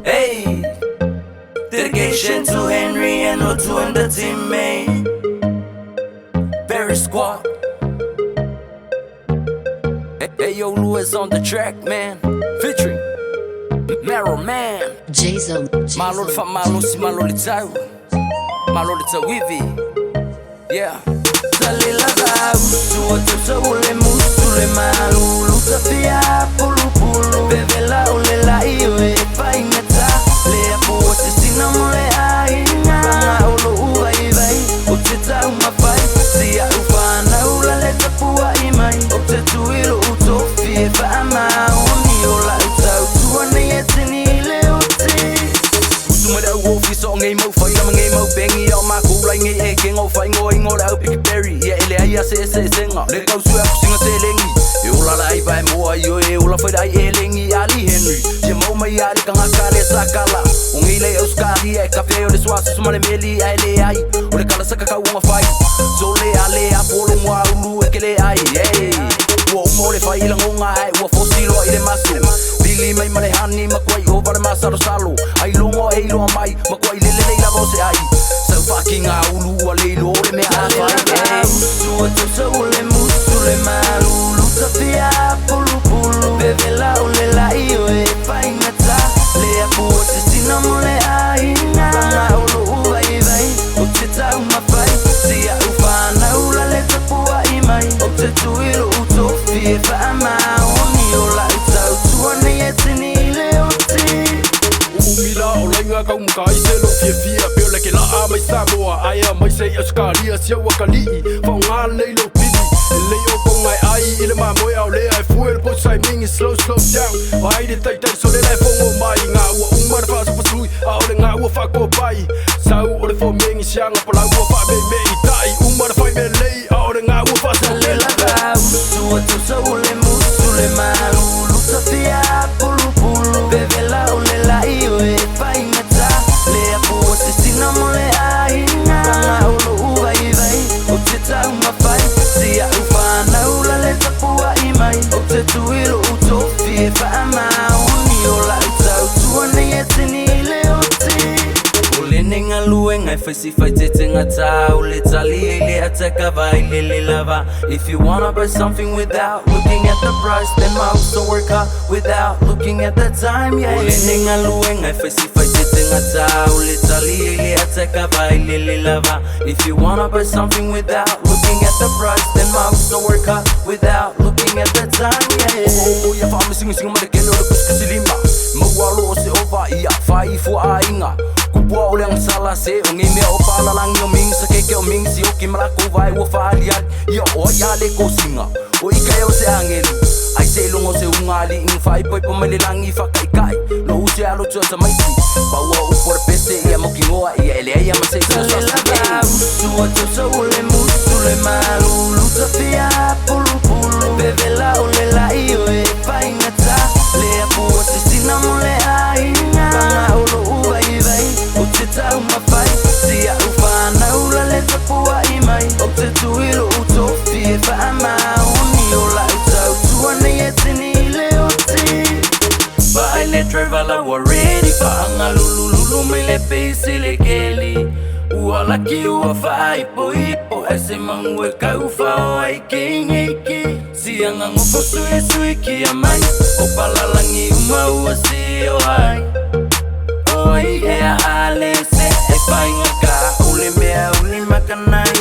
Hey, dedication to Henry and Lotu and the teammate. Barry Squad. Hey, hey, yo, Louis on the track, man. Featuring Mero Man. Jason. Malo le faamalosi, malo le tau, malo le tauivi. Yeah. Talela vausu o tausa o le musu le malulu tafia pulupulu vevela o le lai o e faigata le apu o se sina mo le aiga paga o lou vaivai o te taumafai si a'u fanau la le tapua'i mai o te tui lo'u tofi e faamaoni o la'u tautua nei e tini i le oti. Usu mai le au ofisa o ngei mau faila ma ngei mau pengi ia o makou lai ngei ekega o faaigoaina o le au pikiberry ia e leai a se eseesega le tausue aku singa selegi e ola le ai vae moa ioe e ola foi le ai elegi Ali Henry fia mau mai a le tagata le sa kala o ngei lai Auskalia e kafe ai o le suasusu ma le meli ae leai o le kala saka kauoga fai sole a le apo logo a ulu e kele ai hey. Ua uma o le fai i lagoga ae ua fosi loa i le maso pili mai ma le hani makuai ova le masalosalo ai logo e iloa mai makuai lele lei lava o se ai sau faakiga ulu ua le iloa o le mea a fai hey. Usu tausa o le musu le malulu tafia pulupulu vevela o le lai o e faigata le apu o se sina mo le aiga paga o lou vaivai o te taumafai si a'u fanau la le tapua'i mai o te tui lo'u tofi e faamaoni o la'u tautua nei e tini i le oti. Umi la o laiga kau maka ai se lou fiafia pe o le ke laa mai Samoa ae mai se i Auskalia si au akalii faaaoga lelei lou pili e lelei outou gae ai i le mamoe a o lea e fue le posi mingi slow slow down o ai le taitai sole la e fogo mai ngā ua uma na faasufasui a o le ngā ua faakopai sau o le fomengi siaga palau ua faameimei tai uma na fai mea lelei a o le ngā ua Talela faasalalela. vausu o tausa o le musu le malulu tafia pulupulu vevela o le lai o e faigata le apu o se sina mo le aiga paga o lou vaivai o te taumafai si a'u fanau la le tapua'i mai o te tui lo'u tofi e faamaoni o la'u tautua nei e tini i le oti. O lenei galuega e faisi faetetegata o le tali ai le atakava i le le lava. If you wanna buy something without looking at the price, then also work hard without looking at the time, yeah. O lenei galuega e faisi faetetegata o le tali ai le atakava i le le lava. If you wanna buy something without looking at the price, then also work hard without looking at the time, yeah. O ia faamasigasina ma le kele o le kusikusilima maua lo o se ova ia faaifua aiga kupua o le agasala se o ngei mea o palalagi o mingi sa keke o mingi sioki ma lakou vae ua faaliali ia o ai a le kosiga o ika e o se agelu ai se iloga o se uga aliiga faaipoipo mai le lagi faakaikai lou se alo tuatamaiti paua o upu o le pese ia mautinoa ia e leai ama se Talela isigasasi. vausu o tausa o le musu le malulu tafia pulupulu vevela o le lai o e faigata le apu o se sina mo le aiga paga o lou vaivai o te taumafai si a'u fanau la le tapua'i mai o te tui lo'u tofi e faamaoni o la'u tautua nei e tini i le oti. Vaai le driver la ua ready faagalulululu mai le peisi le keli ua laki ua faaipoipo ae se magu e kaufao ai keigeki siagagofo suisui kia mai o palalagi uma ua sio ai o ai ea ale se e faigaka o le mea uli makanai.